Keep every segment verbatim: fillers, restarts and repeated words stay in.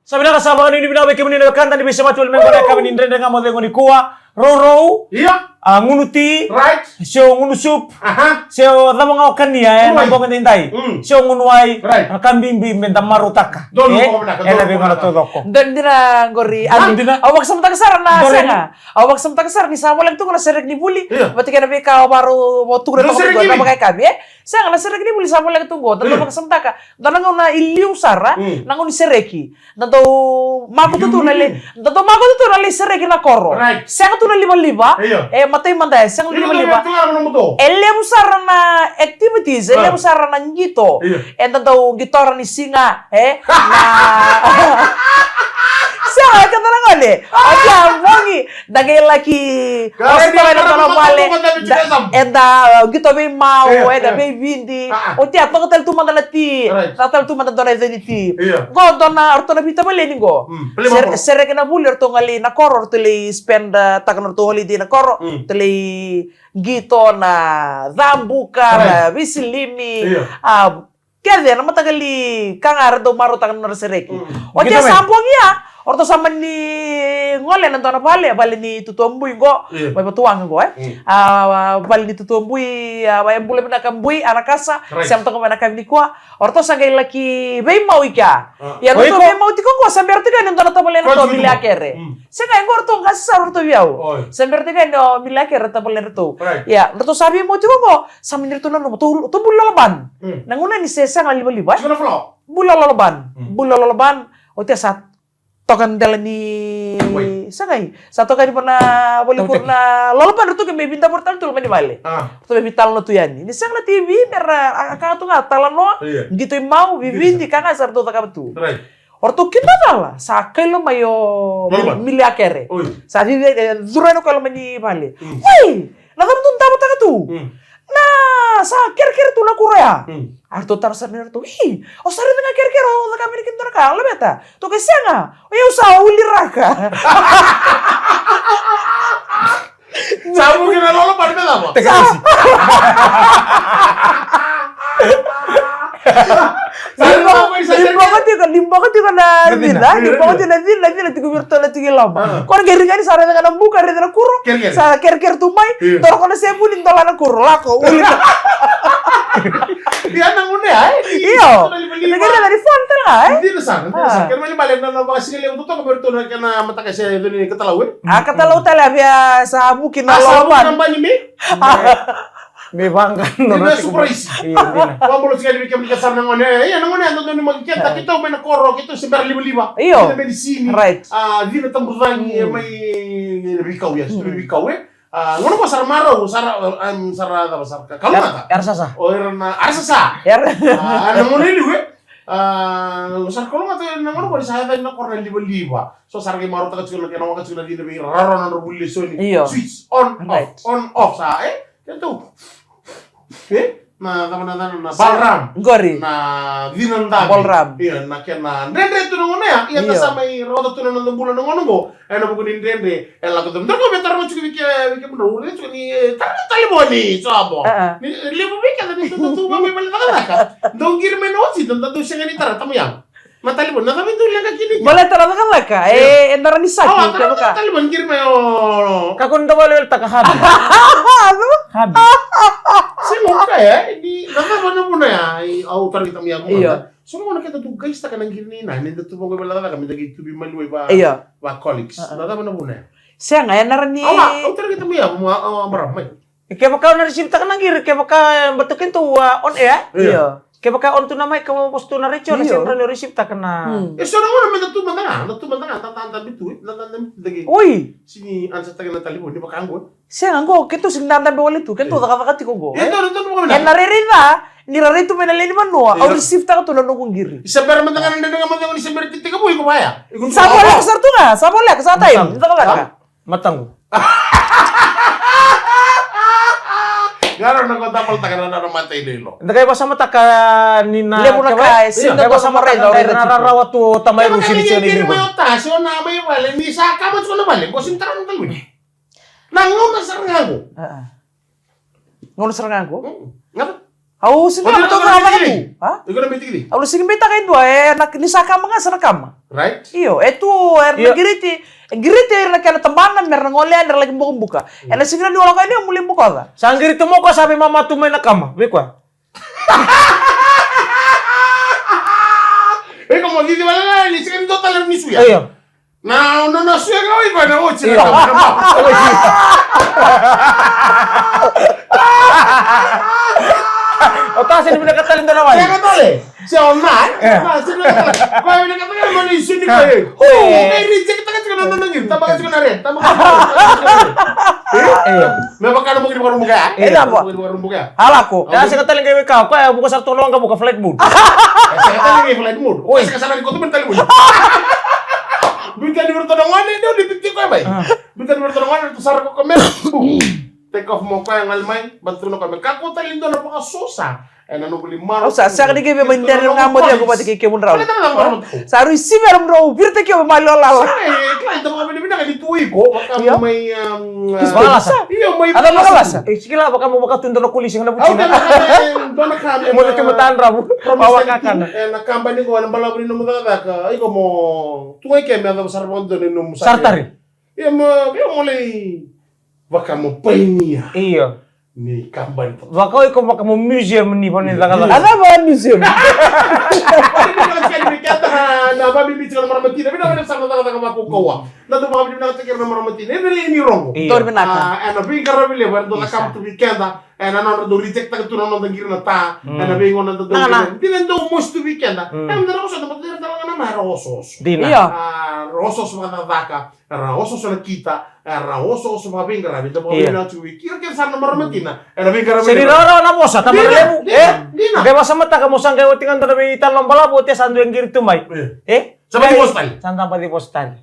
Sa vinaka, sa vakanuinui vinaka vei kemuni na wekada ni veisemati wale mai qo na yakavi ni Dredre Ga Mo Cegu nikua. Rourou. Ia. A, gunu ti. Right. Se o gunu soup. Aha. Se o cava ga o kania, e, na bogi daidai. Mm. Se o gunu wai. Right. Na ka bibi me da marautaka. Donu. E, ko vinaka, ena donu ko veigauna vinaka taucoko. Donu dina qori. Donu dina. Au vakasamataka sara na sega. Au vakasamataka sara ni sa voleka tu qo na sereki ni vuli. Ia. Vata kei na veika o vakarau, o tukuna toka qo na vakayakavi, e? Sega, na sereki ni vuli sa voleka tu qo. Da dau vakasamataka. Da na gauna i liu sara, na gauna ni sereki. Da dau makutu tu na lai, da dau makutu tu na lai sereki na koro. Right. Sega tu na livaliva. Io. E, matai mada, e sega na livaliva. E levu sara na activities, e levu sara na qito. Io. E da dau qitora ni siga, e? Na sega, e keda na gone. Oti a bogi, da qai laki oso toka ena dua na vale. Eda qito veimau, eda veividi. Oti a toka tale tu mada na ti. Toka tale tu mada dua na ica ni ti. Qo dua na, ratou na veitavaleni qo. Sereki na vuli, ratou qai lai na koro, ratou lai spend, e, taka na ratou holiday na koro. Ratou lai qito na cabuka, na veisilimi. A, kece na mataqali ka ga era dau marautaka na nodra sereki. Oti a sa bogi ya, o ratou sa mani gole ena dua na vale, vale ni tutuabui qo, mai Vatuwaqa qo, e. A, vale ni tutuabui, a, e bula vinaka bui, a na kasa, sema toka mai na yakavi nikua. O ratou sa qai laki veimau i kea. Ia na ratou veimau tiko qo, sa bera tiko ni dua na tavale na ratou miliakere. Sega, e qo ratou qase sara o ratou vei au. Sa bera tiko ni o miliakere tavale na ratou. Ia, na ratou sa veimau tiko qo, sa mani ratou nanuma, ratou bula loloban. Na gauna ni se sega na livaliva, e? Bula loloban. Bula loloban. Oti a sa toka dela ni, sega, sa toka ni vana volivoli na loloban, ratou qai mai vidavora tale tu loma ni vale. Ratou mai vitalanoa tu yani. Ni sega na T V, me ra, a, ka tu ga talanoa, qito i mau, vividi, ka ga sa ratou cakava tu. O ratou kidacala, sa kaila mai o miliakere. Sa cici, e, curu yani o koya loma ni vale. Oi, na cava dou davotaka tu? Na, sa kerekere tu na kuro ya. A ratou taro sara ni ratou, i, o sa raica ga kerekere, o cakava vei kemudou na ka, o laveta? Tou qai sega, o yau sa uliraka. Sa vuki na lolo pani me cava? Ni boka tiko, ni boka tiko na cina, ni boka tiko na cina, na cina tiko vei iratou na tiko i loma. Ko na qai ri ga ni sa raica ga na buka, raica na kuro, sa kerekere tu mai, doro ko na sebuni, dola na kuro, lako, uli. Ia na gune ai. Io. Na qai raica ni fon tale ga, e? Dina sa, dina sa. Kena mani bale na, na vakasigalevu totoka vei iratou na kena mataka se doni katalau, e? A katalau tale a via sa vuki na lolo pani. A sa vuki na bani me? Me vaqa na nona tiko mai. Surprise. Io, dina. Vabolo tiko ni vei kemuni kece sara na gone. Ia na gone, e dodonu ni maki keda, keitou mai na koro, keitou se bera livaliva. Io. Dina medicine. Right. A, dina tabucagi, e mai, e, veikau, yes, veikau, e. A, gauna qo sa ra marau, sa ra, em, sa ra cava, sa ra ka, kalougata. Era sasa. O ira na, era sasa. Era. A, na gauna e liu, e. A, sa ra kalougata, na gauna qo ni sa yaco na koro na livaliva. So sa ra qai marautaka tiko na kena waqa tiko na cina vei ira, rarawa na nodra vuli lesoni. Io. Switch on, off, on, off, sa, e? Keitou. E? Na cava na yacana, na ballroom. Qori. Na cina dabe. Ballroom. Ia, na kena dredre tu na gauna ya. Ia, da sa mai rawata tu na noda bula na gauna qo. Ena vuku ni dredre. E lako tu. Dredre me tara tiko vei ke, vei kemudrau. Dredre tiko ni, e, tara na talevoni. Sobo. Ni, e, levu vei keda ni tu, tu, tu, mai, mai, mai, cakacaka. Dou qiri mai na oti, dou, dou sega ni tara, tamu yago. Na talevoni, na cava e dau leqa kina? Baleta na cakacaka, e, e nara ni saki, awa, tara na talevoni, qiri mai o. Kakua ni da vakawelewelewataka habi. Habi. Sega, o kaya, e, ni, na cava na vuna ya, e, au tara ni tamu yago mada. Io. So na gauna keda tu qaisitaka na qiri ni na, ni da tu vaqo i vale cakacaka, me da qai tu veimaliwai va, va colleagues. Na cava na vuna ya? Sega, e nara ni. Awa, au tara ni tamu yago, awa, awa, bara, mai. E kevaka o na receive-taka na qiri, kevaka, e, baleta keitou, a, on air. Io. Kevaka on tu na mic, ka vosa tu na retio, na sega ni rawa ni receive-taka na. E so na gauna me da tu mada ga, da tu mada ga, da, da, da bitu, e, da, da, da bitu, da qai. Oi. Sega ni answer-taka na talevoni, vaka qo. Sega qo, keitou sega ni dadabe wale tu, keitou cakacaka tiko qo, e. E na rairai ca, ni ra rai tu mai na lewe ni vanua, au receive-taka tu na noqu qiri. Ni se bera mada ga na dredre ga mo cegu, ni se bera tiko vei iko vaya. Sa voleka sara tu ga, sa voleka, sa time, ni cakacaka. Mataqu. Qarauna ko tapalataka na nona mata iloilo. Da qai vasamataka ni na levu na ka e sega ni vasamataka na rarawa tu o tamai Rusi ni sega ni levu. Mai o ta, se o na mai vale, ni sa kama tiko na vale, ko sega ni tara na talui. Na gauna sara ga qo. Gauna sara ga qo. Gata. Au sega ni lako toka na caka tu. Ha? Iko na mai tikitiki? Au sega ni beitaka e dua, e na, ni sa kama ga sa na kama. Right? Io, e tu, era na giriti, e giriti ira na kena tabana, me ra na gole yani, era laki bokobuka. E na sega ni o lako yani, o muli bokoca. Sa giriti mo koya sa veimama tu mai na kama, vei koya. Iko mo cici wale ni sega ni dua tale ni suya. Io. Na, na, na suya ga oi koya na oti na kama. O ta se ni vinakata tale dua na wai. Vinakata tale. Se o na. Na, se vinakata tale. Koya vinakata tale mo ni suni koya. O, o, o, reject taka tiko na, na, na, na, tabaka tiko na red. Tabaka tiko na red. Me vaka na mo kiri vakarubuka. E na mo. Mo kiri vakarubuka. Halako. Ya se ka tale ga i weka, koya vuka sara tu na waqavuka flight mode. E se ka tale ga i flight mode. Oi. Se ka sara ni koto mani tale mode. Biuta ni vira tu na gone, dau ni biuti koya mai. Biuta ni vira tu na gone, tu sara ko kome. Take off mo koya gali mai, bata tu na kome. Kakua tale ni dua na vakasosa. E na noqu limaro. Au sa sega ni kei vei mai dere ga mo cegu vata kei kemudrau. Sa rui sivera mudrau, virata kei o mai lolala. Sa e, kila, ita vakavinavinaka ni tu iko, vaka mo mai, um, Vakalasa. Io, mai Vakalasa. E, sikila, vaka mo vaka tu dua na kolisi ga na vutina. Au kena kaba, e, dua na kaba, mo na tiko matadravu. Promise. Vawa kakana. E, na kaba ni ko, e na balavu ni nomu cakacaka. Iko mo, tu ga i ke me yacova sara vakadua ni nomu sara. Sara tari. Io, mo, io, mo lai vaka mo painia. Io. Ni kaba ni toto. Vaka o iko vaka mo museum ni vanua ni cakacaka. A cava museum? Na vabibi tiko na marama tina, vinaka vinaka sara na cakacaka vakaukauwa. Na dau vabibi vinaka tiko na marama tina, e vere ni rogo. Io. Dau vinaka. A, e na veiqaravi levu, e na dau cakava tu vei keda, e na nodra dau reject taka tu na noda qiri na ta, e na veigauna dau dau dina dau mosi tu vei keda. E na dau na vosa, na mata dau na mara oso oso. Dina. Io. A, oso oso vakacakacaka. Era osooso na kita, era osooso vakaveiqaravi, da vakaveiqaravi tu vei kira kece sara na marama tina, era veiqaravi. Sega ni rawarawa na vosa, tamara levu, e? Dina. Qai vasamataka mo sa qai oti ga dua na veitalanoa balavu, oti sa dua e qiri tu mai. E? Sa baci vosa tale. Sa da baci vosa tale.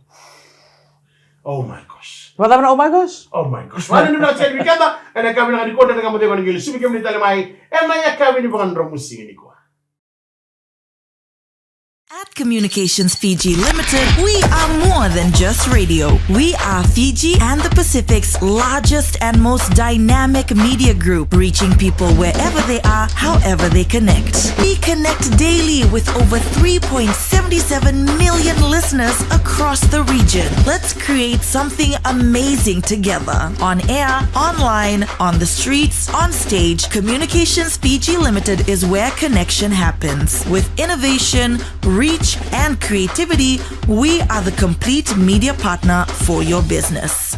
Oh my gosh. Vacava na oh my gosh? Oh my gosh. Vale, ni vinaka tale vei keda, ena yakavi vinaka nikua, na ka mo cegu na qeli suvi kemuni tale mai, ena yakavi ni vakadromusiga nikua. At Communications Fiji Limited, we are more than just radio. We are Fiji and the Pacific's largest and most dynamic media group, reaching people wherever they are, however they connect. We connect daily with over three point seven seven million listeners across the region. Let's create something amazing together. On air, online, on the streets, on stage, Communications Fiji Limited is where connection happens. With innovation, reach, and creativity, we are the complete media partner for your business.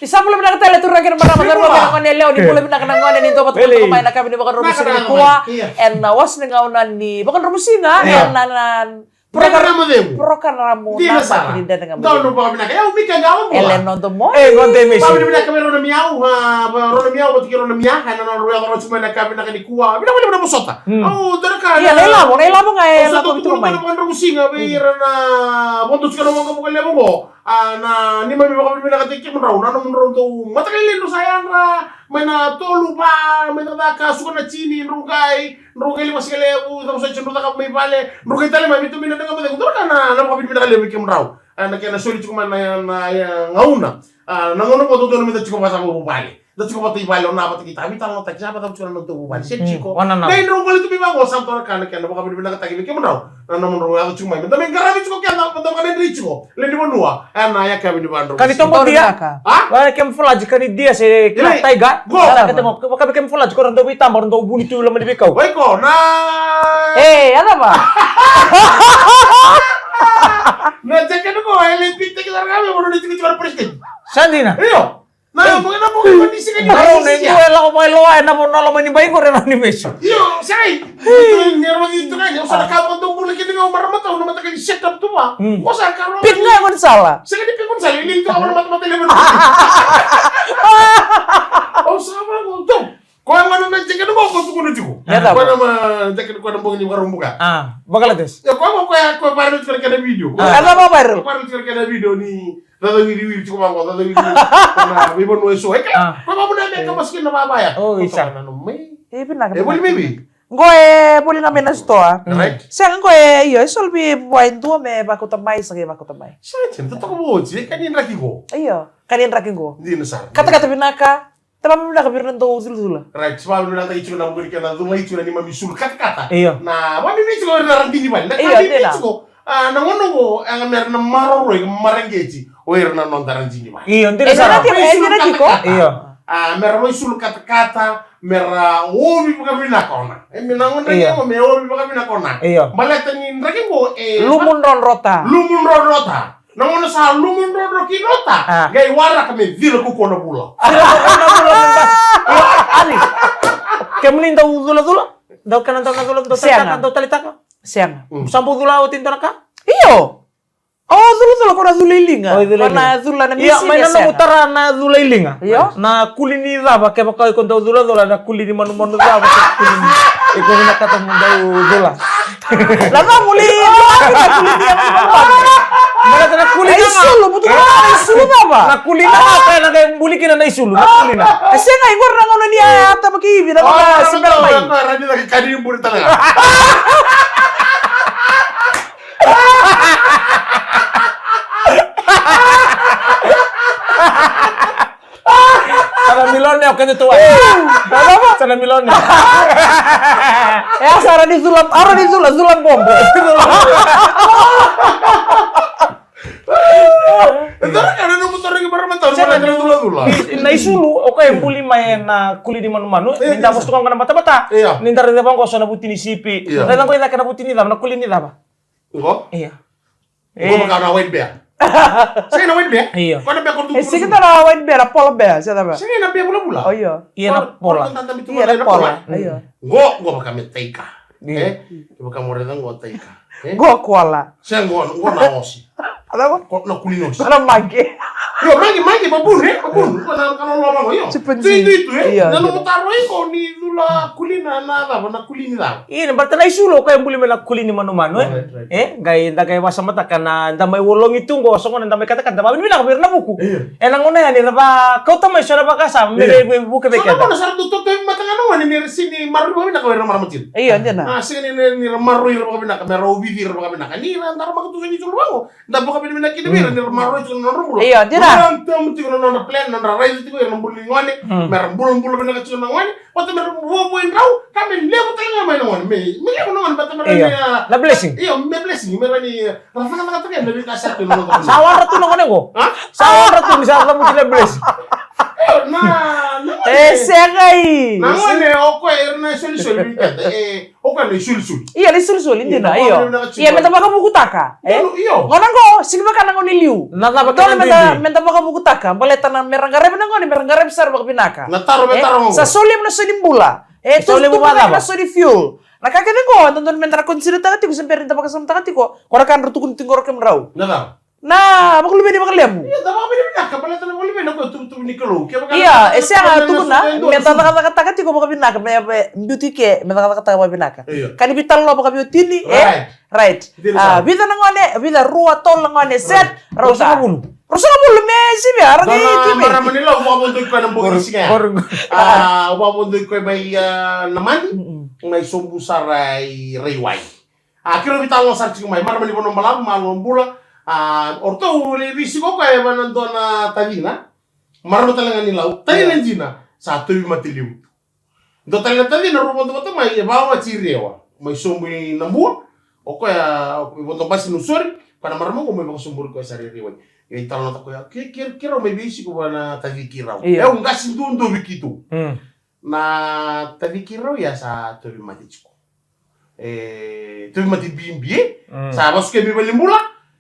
Ni sa bula vinaka tale turaga kei na marama, cauravou kei na gone yalewa, ni bula vinaka na gone, ni dou vata tale mai na yakavi ni vakadromusiga nikua. Ena wase ni gauna ni vakadromusiga, ena, na, na, Porokaramu cegu. Porokaramu. Dina sara. Dina sara. Donu vakavinaka. Ia, au Mika Gawa Bula. Ele nodo mo. E, gone Mesi. Vakavinaka vei Rona Miau, a, Rona Miau, vata kei Rona Mia, ena nona rui yaco rauti mai na ka vinaka nikua. Vinaka vakalevu na vosota. Au dua na ka. Ia, na ilavo, na ilavo ga e lako mai. Au sa dau tukuna na vakadromusiga vei ira na vodo tiko na waqavuka levu qo. A, na neimami vakavinavinakataki kemudrau, na nomudrau dau mataqali levu sa yadra. Mai na tolu, va, mai cakacaka, suka na tini, drau qai, drau qai lima siga levu, cava soti drau cakava mai vale, drau qai tale mai, vei tu mai na daga mai cegu, drau na, na vakavinavinaka levu vei kemudrau. A, na kena soli tiko mai na, na, na gauna. A, na gauna qo dodonu me da tiko vata vuvale. Da tiko vata i vale, o na vata kei ta, veitalanoataki, sa vata tiko na nodatou vuvale. Se tiko. Dai drau vale tu mai vaqo, sa dua na ka na kena vakavinavinakataki vei kemudrau. Na nomudrau yaco tiko mai. Meda mai qaravi tiko keda, meda mai qaravi tiko. Lewe ni vanua. Ena yakavi ni vakadromusiga. Ka ni tobotia. A? Vaka kemu falaji, ka ni dia se kila taiga. Go. Sa na kete mo, vaka kemu falaji, ko ra dau veitaba, ra dau vuni tu i loma ni veikau. Oi ko, na. E, a cava? Na jacket ko, e le pita ki larga me, mo ni tiko tiko na president. Sa dina. Io. Na, mo na mo ni sika ni. Au ni dua e lako mai loa, e na mo na loma ni bai qori, e na ni vesu. Io, sai. Ni ro ni tu ka, ni sa ka mo tu bula kini ga o marama tau na mataka ni set up tu va. Ko sa ka ro. Pik ga mo ni sala. Sika ni pik mo ni sala, ni tu o marama tau mataka ni. O sa va mo tu. Ko e mana na jacket ko ko tukuna tiko. Ko na ma jacket ko na bogi ni Vakaraubuka. A, Bangladesh. Ko ko ko ko viral tiko kena video. A, na viral. Viral tiko kena video ni Caca wiriwiri tiko vaqo, caca wiriwiri. Ko na veivanua eso. E kila, ko vavuna me ka masikina vavaya. O, isa. Ko na no mai. E vinaka, e voli maybe. Qo e voli ga mai na sitoa. Right. Sega qo e, io, e soli vua e dua me vakauta mai, sa qai vakauta mai. Sa qai totoka voti, e ka ni draki qo. Io, ka ni draki qo. Dina sara. Katakata vinaka. Tala mai vinaka vei ira na dau culacula. Right, sa vavinavinakataki tiko na vuku ni kena culai tiko na neimami sulu katakata. Io. Na vavinavinakataki tiko vei ira na radini vale. Na ka bibi tiko, a, na gauna oqo, e, mera na maroroi, mareqeti o ira na noda radini vale. Io, dina sara. E dina tiko. Io. A, mera mai sulu katakata, mera ovi vakavinaka o na. E, me na gauna oqo me ovi vakavinaka o na. Io. Baleta ni draki oqo, e, lumu drodrota. Lumu drodrota. Na gauna sa lumu drodro kina o ta, a, qai waraka me cila kaukaua na vula. Cila kaukaua na vula me basi. Io, Alice. Kemuni dau culacula? Dau kena dau na cula, dau talitaka, dau talitaka? Sega. Mm. Sa bau cula oti dua na ka? Io. O culacula ko na cula i liga. O cula i liga. Ko na cula na misini. Io, mai na nomu tara na cula i liga. Io. Na kuli ni cava, kevaka iko dau culacula, na kuli ni manumanu cava, se kuli ni, iko vinakata mo dau cula. Na cava mo lai cula kina na kuli ni yava ni vavau? Baleta na kuli na ga. Na isulu, butu na ga na isulu cava? Na kuli na ga, kaya na qai buli kina na isulu, na kuli na. E sega, i qori na gauna ni a tama ki ivi, na gauna sibera mai. Rani na kani buli tale ga. Sa na milone o kece tu. Sa na milone. E a sa ra ni cula, a ra ni cula, cula bobo. E tara ka na nomu tara ki bara matau, sa na cula, cula. Na isulu, o koya e buli mai na kuli ni manumanu. Ni da vosa tu ga na batabata. Ni da raica vaqo so na vuti ni sipi. Raica qo i cake na vuti ni cava, na kuli ni cava. Qo? Io. Qo vaka na white bear. Sega na white bear? Io. Ko na bear ko tu. E sega na white bear, na polar bear, se cava? Sega na bear vulavula. O io. Ia na polar. Ia na polar. Io. Qo, qo vaka me taika. Io. E? Ke vaka mo raica qo taika. E? Qo koala. Sega qo, qo na osi. A cava? Ko na kuli ni osi. Ko na monkey. Io, monkey, monkey, baboon, e? Baboon. Ko na, ko na loma qo, io. Chimpanzee. Tu, tu, tu, e? Io, io. Na nomu taro iko ni cula kuli na, na cava, na kuli ni cava? Ia, ni baleta na isulu, o koya e buli mai na kuli ni manumanu, e? Right, right. E, qai, da qai vasamataka na, da mai vologi tu qo, so gona da mai katakata, da vavinavinaka vei ira na vuku. Io. E na gauna ya ni ra vakauta mai so na vakasama, me vei, vei vuke vei keda. So na gauna sa ra dau totovi mata ga na gone, ni ra sega ni maroroi vakavinaka vei ira na marama tiko. Io, dina. A, sega ni, ni, ni ra maroroi ira vakavinaka, me ra ovici ira vakavinaka. Ni ra daramaka tu so ni sulu vaqo, da vakavinavinaka kina vei ira, ni ra maroroi tiko na nodra bula. Io, dina. Ra tamu tiko na nodra plan, nodra raica tiko ira na bula ni gone, me ra bulabula vinaka tiko na gone. Vata me ra vuavuai drau, ka me levu tale ga mai na gone, me, me levu na gone, vata me ra ni, a, na blessing. Io, me blessing, me ra ni, a, ra cakacakataka na veika sa tu na noda. Sa wadra tu na gone qo. A? Sa wadra tu ni sa cavuti na blessing. Io, na, na gone. E, sega i. Na gone, o koya, era na isolisoli, e, o koya na isolisoli. Io, na isolisoli, dina, io. Io, me da vakavukutaka. E? Io. Gona qo, sega ni vaka na gone liu. Na cava kena bibi? Me da vakavukutaka, baleta na me ra qaravi na gone, me ra qaravi sara vakavinaka. Na taro me taro qo. Sa solia na so ni bula. E, solia na so ni fuel. Na ka kece qo, e dodonu me da na consider taka tiko, se bera ni da vakasamataka tiko, ko na ka drau tukuna tiko qo kemudrau. Na cava? Na vakaluveni vakalevu. Io, da vakavinavinaka, baleta na vakaluveni na koya tuvatuva ni Kalou. Io, e sega tukuna, me da cakacakataka tiko vakavinaka, me, me biuti ke, me cakacakataka vakavinaka. Io. Ka ni veitalanoa vakaveiwatini, e? Right. Right. Dina sara. A, vica na gone, vica, rua, tolu na gone, set, rauta. Ruasagavulu. Ruasagavulu me sivia, a ra qai timi. Marama ni Lau, vakavodoki koya na bogi ni siga ya. A, vakavodoki koya mai, a, Namadi, mai sobu sara i Raiwai. A, keirau veitalanoa sara tiko mai, marama ni Vanuabalavu, malo bula. A, o ratou lai veisiko koya vei na dua na tacina. Marama tale ga ni Lau, tacina dina, sa tauvimate levu. Dua tale na tacina, rau vodo vata mai, e vakawati i Rewa. Mai sobu i Nabua, o koya, e vodo basi Nausori, koya na marama qo mai vakasoburi koya sara i Rewa. Ia e talanoataka koya, ke, ke, keirau mai veisiko vua na taci keirau. Io. E au qase duadua vei keitou. Mm. Na taci keirau ia sa tauvimate tiko. E, tauvimate bibi, e? Mm. Sa vasukai mai valenibula,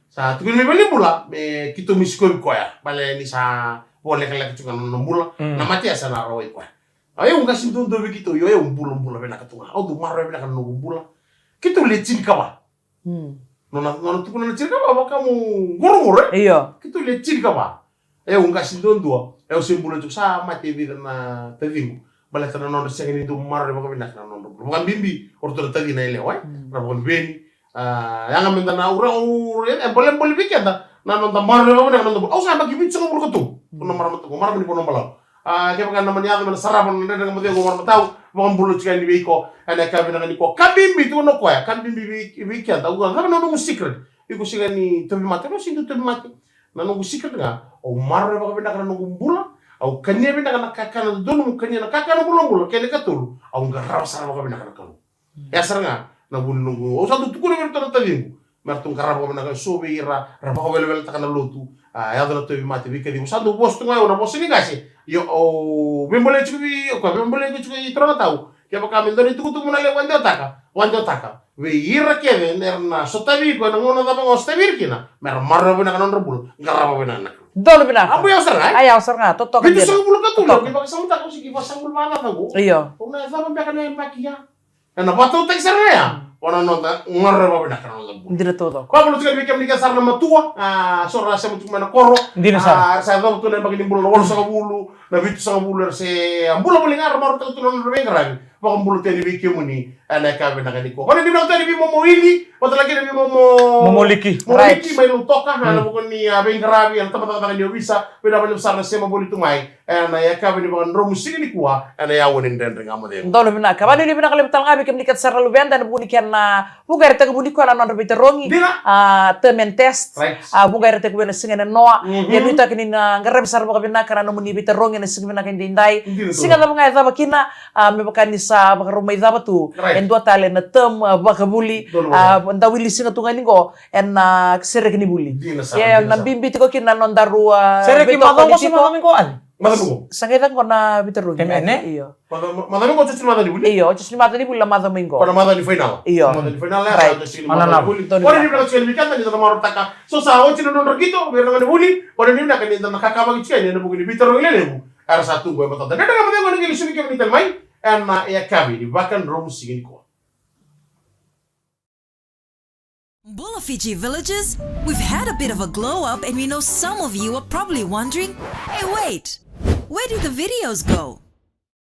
sa tukuni mai valenibula, me keitou mai sikovi koya. Baleta ni sa vakalekaleka tiko ga na nona bula, mm, na mate ya sa na rawai koya. A, e au qase duadua vei keitou, io, e au bulabula vinaka tu ga. Au dau maroroya vinaka na noqu bula. Keitou le tinikava. Mm. Nona, nona tukuna na tinikava, vakamu qoroqoro, e? Io. Keitou le tinikava. E au qase duadua, e au se bula tiko, sa mate vica na taciqu. Baleta na nodra sega ni dau maroroya vakavinaka na nodra bula. Vakabibi o ratou na tacina yalewa, e? Mm. Ra vakaluveni, A, yaga meda na ura, ura, e bolebole vei keda na noda maroroi vakavinaka na noda bula. Au sa yabaki vitusagavulu ka tolu. Au na marama tu, marama ni Vanuabalavu. A, kevaka na mani yaco me na sarava na Dredre Ga Mo Cegu, marama tau, vakabula tiko yani vei iko ena yakavi vinaka nikua. Ka bibi tu na koya, ka bibi vei, vei keda. Au, cava na nomu secret? Iko sega ni tauvimate, au sega ni tauvimate. Na noqu secret ga, au maroroya vakavinaka na noqu bula, Au kania vinaka na kakana dodonu mo kania, na kakana bulabula kei na ikatolu. Au qarava sara vakavinaka na Kalou. E a sara ga na vuni noqu, au sa dau tukuna vei iratou na taciqu me ratou qarava vakavinaka, e so vei ira ra vakaweleweletaka na lotu. A yaco na tauvimate, veikacivi. Au sa dau vosa tu ga, au na vosa ni qase. Io, au veibolei tiko vei, au ka veibolei tiko i turaga tau. Kevaka me dua na itukutuku mo na lai vakadewataka, vakadewataka vei ira kece era na sotavi iko ena gauna cava ga o sotavi ira kina, me ra maroroya vinaka na nodra bula, qarava vinaka na Kalou. Donu vinaka. A bui au sara ga, e? A, au sara ga, totoka. Vitusagavulu ka tolu, totoka. Kevaka sa mataka, au sega ni vakasagavulu vakacaca qo. Io. Au na cava beka na yabaki ya. Ena vakatautaki sara ga ya. O na noda qarava vinaka na noda bula. Dina taucoko. Vakabula tiko yani vei kemuni kece sara na matua, a, so ra sema tiko mai na koro. Dina sara. A, sa yacova tu na yabaki ni bula na walusagavulu, na vitusagavulu, era se a bula voli ga, ra marautaka tu na nodra veiqaravi. Vakabula tu yani vei kemuni ena yakavi vinaka nikua. Kena dina vinaka tu yani vei Momo Ili, vata kei na vei Momo, Momo Liki. Momo Liki, right, mai Lautoka, ena vuku ni, a, veiqaravi ena tabacakacaka ni ovisa. Vinaka vakalevu sara na sema voli tu mai ena yakavi ni Vakadromu Siga Nikua, ena yaua ni Dredre Ga Mo Cegu. Donu vinaka. Vakanuinui vinaka levu tale ga vei kemuni kece sara na luveda ena vuku ni kena, a, vuqa era tekivu nikua na nodra veitarogi. Dina. A, term and test. Right. A, vuqa era tekivu ena siga enanoa. Mhm. Ia nuitaki ni na qaravi sara vakavinaka na nomuni veitarogi ena siga vinaka edaidai. Dina tu. Siga cava ga e cava kina, a, me vaka ni sa vakarau mai cava tu. Right. E dua tale na term, a, vakavuli. Donu vinaka. A, da wili siga tu ga ni qo ena, a, sereki ni vuli. Dina sara, dina sara. Ia na bibi tiko kina na nodaru, a, sereki macawa qo se macawa mai qo, Ali? Macawa mai qo. Sa qai caka qo na veitarogi. Term, e? Io. Macawa, macawa mai qo, oti ni macawa ni vuli? Io, oti ni macawa ni vuli na macawa mai qo. Qo na macawa ni fainala. Io. Macawa ni fainala, right, sa oti ni macawa ni vuli. Donu vinaka. Io, ni vinaka tiko yani vei keda ni da marautaka. So sa oti na nodra qito, vei ira na gone vuli, io ni vinaka ni da na kakavaki tiko yani ena vuku ni veitarogi lelevu era sa tu qo e matata. Dredre Ga Mo Cegu ena qai lesu vei kemuni tale mai ena yakavi ni Vakadromu Siga Nikua. Bula Fiji villagers, we've had a bit of a glow up and we know some of you are probably wondering, "Hey, wait, where did the videos go?"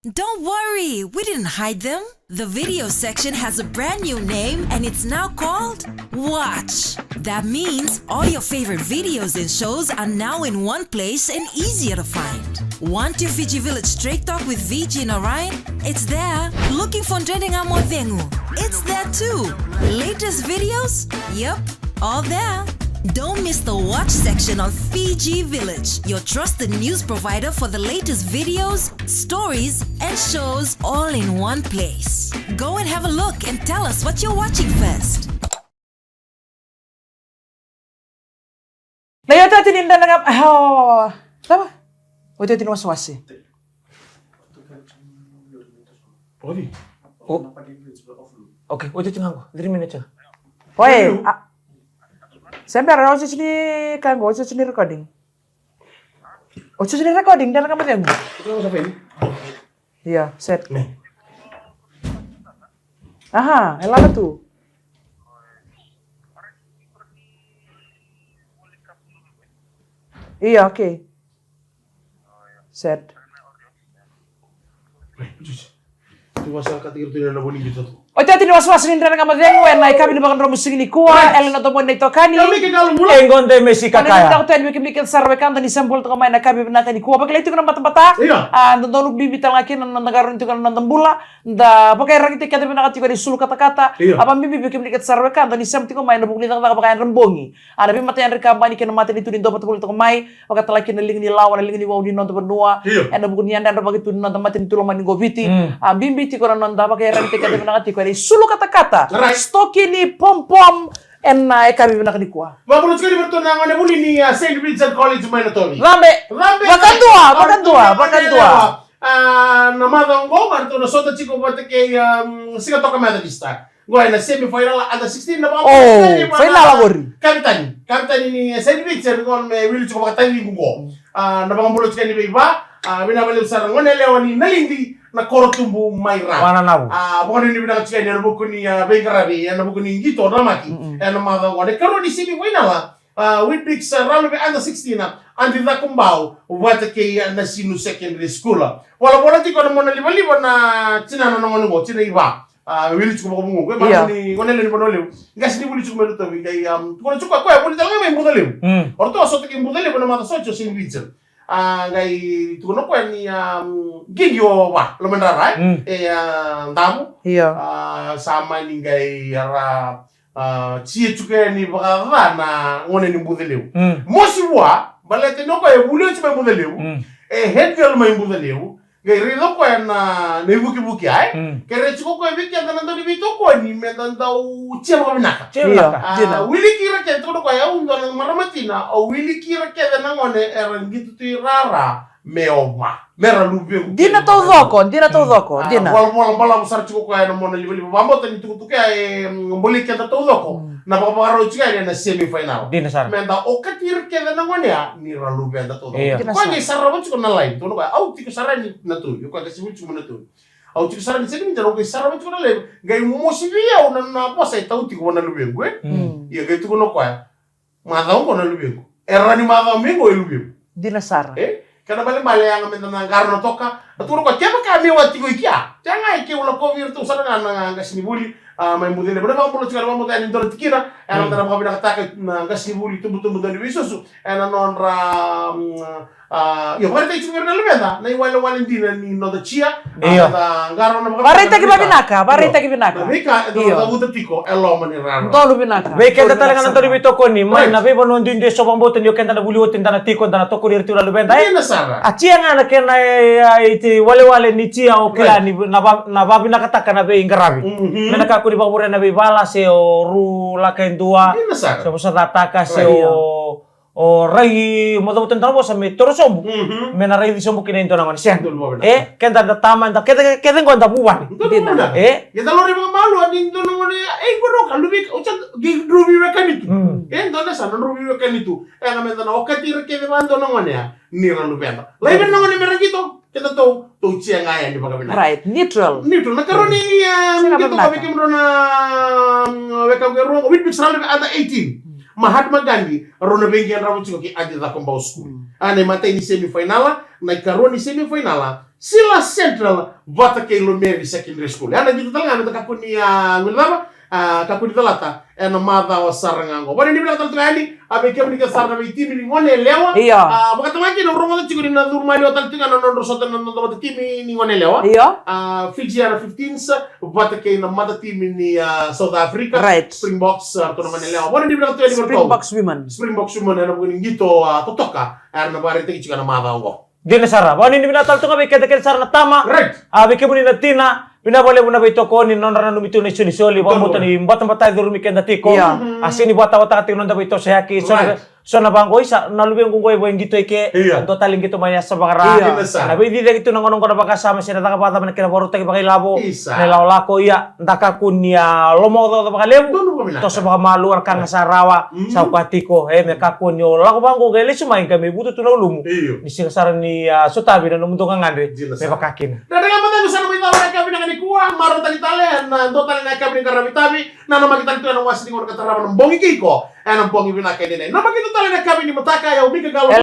Don't worry, we didn't hide them. The video section has a brand new name and it's now called Watch. That means all your favorite videos and shows are now in one place and easier to find. Want your Fiji Village Straight Talk with Viji and Orion? It's there. Looking for Dredre Ga Mo Cegu? It's there too. Latest videos? Yep, all there. Don't miss the Watch section on Fiji Village, your trusted news provider for the latest videos, stories, and shows all in one place. Go and have a look and tell us what you're watching first. Na iotioti ni Dredre Ga, oh, cava? Iotioti ni wasewase. Oti. O-, okay, iotioti ga qo, three minutes. Oi, a, se bera, iotioti ni ka qo, iotioti ni recording. Iotioti ni recording, Dredre Ga Mo Cegu. Ia, set. Aha, e lala tu. Ia, okay. Set. Iotioti ni wasewase ni Dredre Ga Mo Cegu ena yakavi ni Vakadromu Siga Nikua, e na noda moni na itokani. E qo de mesi kakaya. Ni vinaka tu yani vei kemuni kece sara wekada ni sema voli toka mai ena yakavi vinaka nikua. Vakilai tiko na batabata. Ia. A, dodonu bibi tale ga kina na noda qarauni tiko na noda bula. Da vakaiyaragitaki keda vinaka tiko ena isulu katakata. Ia. A, vakabibi vei kemuni kece sara wekada ni sema tiko mai ena vuku ni cakacaka vakayadra bogi. A, na veimatayadra ni kabani kei na matanitu ni dau vata voli toka mai, vaka tale ga kina na liga ni lawa, na liga ni wau ni noda vanua. Io. Ena vuku ni yadrayadravaki tu ni noda matanitu lomani qo Viti. Mm. A, bibi tiko na noda vakaiyaragitaki keda vinaka tiko ena isulu katakata. Right. Sitoki ni Pompom ena, a, yakavi vinaka nikua. Vakabula tiko yani vei iratou na gone vuli ni, a, Saint Vincent College mai Natovi. Cabe. Cabe. Vakadua, vakadua, vakadua. A, na macawa oqo, me ratou na sota tiko vata kei, um, Sigatoka Methodist. Qo ena semi final under sixteen na vaka-, oh, final qori. Kapiteni, kapiteni ni Saint Vincent qo me wili tiko vakataciqu qo. A, na vakabula tiko yani vei Va, a, vinaka vakalevu sara gone yalewa ni Nalidi na Korotubu mai Ra. Wananavu. A, vakanuinui vinaka tiko yani ena vuku ni, a, veiqaravi, ena vuku ni qito, namaki. Mm-mm. Ena macawa qo. Na ikarua ni semi final, a, Weet-Bix, a, Ralove under sixteen, a, Adi Cakobau vata kei, a, Nasinu Secondary School. Volavola tiko na mona livaliva na tinana na gone qo, tinai Va. A, wili tiko vakavugoqu. Io. E macawa ni gone yalewa ni Vanua Levu. Qase ni vuli tiko mai Natovi, qai, um, tukuna tiko o koya, vuli tale ga mai Bucalevu. Mm. O ratou a sota kei Bucalevu ena macawa sa oti o Saint Vincent. A, qai tukuna o koya ni, um, qiqi o Va, Lomadrara, e? Mm. E, a, Davu. Io. A, sa mani qai ra, a, tia tiko yani vakaca na gone ni Bucalevu. Mm. Mosi vua, baleta ni o koya e vuli oti mai Bucalevu. Mm. E head girl mai Bucalevu. Qai raica o koya na, na ivukivuki, ai. Mm. Kerea tiko o koya vei keda na dau ni veitokoni, me da dau tia vakavinaka. Tia Io. vinaka. Ah, Dina. Wiliki ira kece, tukuna o koya, au dua na marama tina, au wiliki ira kece na gone era qito tu i rara me ova. Me ra luvequ. Dina taucoko, dina taucoko, Ah, dina. Volavola balavu sara tiko o koya ena mona livaliva. Vakabauta ni tukutuku ya e, mm, bolei keda taucoko. Mm. Na vakavakarau tiko yani ena semi final. Dina sara. Me da okati ira kece na gone ya ni ra luveda taucoko. Io. Dina Koya sara. qai sarava tiko na line. Tukuna o koya, au tiko sara yani na tolu. Io, koya qai sivili tiko mai na tolu. Au tiko sara yani, sega ni dina, au qai sarava tiko na line. Qai mosi vei au na, na vosa e tau tiko vua na luvequ, e? Mm. Ia qai tukuna o koya, macawa oqo na luvequ. E rawa ni macawa mai oqo e luvequ. Dina sara. E? Kena balebale yaga me da na qarauna toka. A tukuna o koya, kevaka meu a tiko i kea, tea ga e keu lakovi iratou sara ga na qasenivuli, a, mai Bucalevu. Na vakabula tiko, na vakabula yani e dua na tikina, ena Mm. da na vakavinakataka na qasenivuli tubutubu dau ni veisusu ena nodra, mm, a, io, vakaraitaki tiko vei ira na luveda na iwalewale dina ni noda tia, a, Io. da qarauna vakavinaka. Vakaraitaki vakavinaka, vakaraitaki Io. vinaka. Na veika eda Io. na cavuta tiko e loma ni rara. Donu vinaka. Vei keda Donu tale ga na vinaka dau ni sara. veitokoni, mai Right. na veivanua duidui eso, vakabauta ni o keda na vuli oti, da na tiko, da na tokoni ira tiko na luveda, e? Dina sara. A tia ga na kena, e, e, iti walewale ni tia o kila Right. ni na va-, na vavinakataka na veiqaravi. Mhm. Me na kakua ni vakavurea na veivala, se o ru laka e dua, Dina sara. se o vosacataka, se Right. o, o rai, mo cavuta na vosa me toro sobu. Mhm. Me na raici sobu kina e dua na gone. Sega. Donu vinaka. E, keda da tama, da, keda, keda qo da vuvale. Donu Dina. vinaka. E? Ia da lori vakamalua ni dua na gone, e, qo roka, luvi, o sa, qai druvi wekani tu. Mm. E, dua na sa, na druvi wekani tu. E, na me da na okati ira kece va dua na gone ya, ni ra luveda. Lai vei na gone me ra qito, keda tou, tou tia ga yani vakavinaka. Right, neutral. Neutral. Na karua ni, Mm. e, Sega qito vinaka. ka vei kemudrau na, mm, wekaqu e rua, Weet-Bix Rugby under eighteen. Mm. Mahatma Gandhi, rau na veiqaravi tiko kei Adi Cakobau School. Mm. A, na imatai ni semi final, na ikarua ni semi final, Sila Central vata kei Lomeri Secondary School. Ia na qito tale ga me da kakua ni, a, guilecava, a, kakua ni calata ena macawa sara ga oqo. Vakanuinui vinaka tale tu ga yani, a, vei kemuni kece sara na veitimi ni gone yalewa. Io. A, vakatale ga kina au rogoca tiko ni na curu maliwa tale tu ga na nodra sota na noda vata timi ni gone yalewa. Io. A, Fijiana fifteens vata kei na mata timi ni, a, South Africa. Right. Springboks, a, ratou na gone yalewa. Vakanuinui vinaka tu yani vei ratou. Springboks women. Springboks women, ena vuku ni qito, a, totoka era na vakaraitaki tiko ena macawa oqo. Dina sara. Vakanuinui vinaka tale tu ga vei keda kece sara na tama. Right. A, vei kemuni na tina, vinaka vakalevu na veitokoni, nodra nanumi tu na isolisoli, Donu. vakabauta ni batabata e curumi keda tiko. Ia. Mhm. A, sega ni vakatawataka tiko na noda veitosoyaki. So na, Right. so na vaqo, isa, na luvequ qo e vo e qito i ke, Ia. dua tale qito mai Yasa Vakara. Ia. Dina sara. Na veiciciyaki tu na gauna oqo na vakasama, se na caka vakacava na kena vakarautaki vakailavo. Isa. Na ilakolako, ia, da kakua ni, a, lomaocaoca vakalevu. Donu vakavinaka. Toso vakamalua, na ka ga sa rawa, Mm. sa koya tiko. E, me kakua ni o lako vaqo qai lesu mai, qai me vuta tu na ulumu. Io. Ni sega sara ni, a, sotavi na nomudou gagadre Dina me sara. vaka kina. Dredre ga mada, sa na mai cava na yakavi vinaka nikua, marautaki tale na dua tale na yakavi ni qaravi tavi, na namaki tale tu ena wase ni gauna ka tarava na bogi kei iko, ena bogi vinaka edaidai. Namaki tu tale na yakavi ni mataka, o yau Mika Qalo.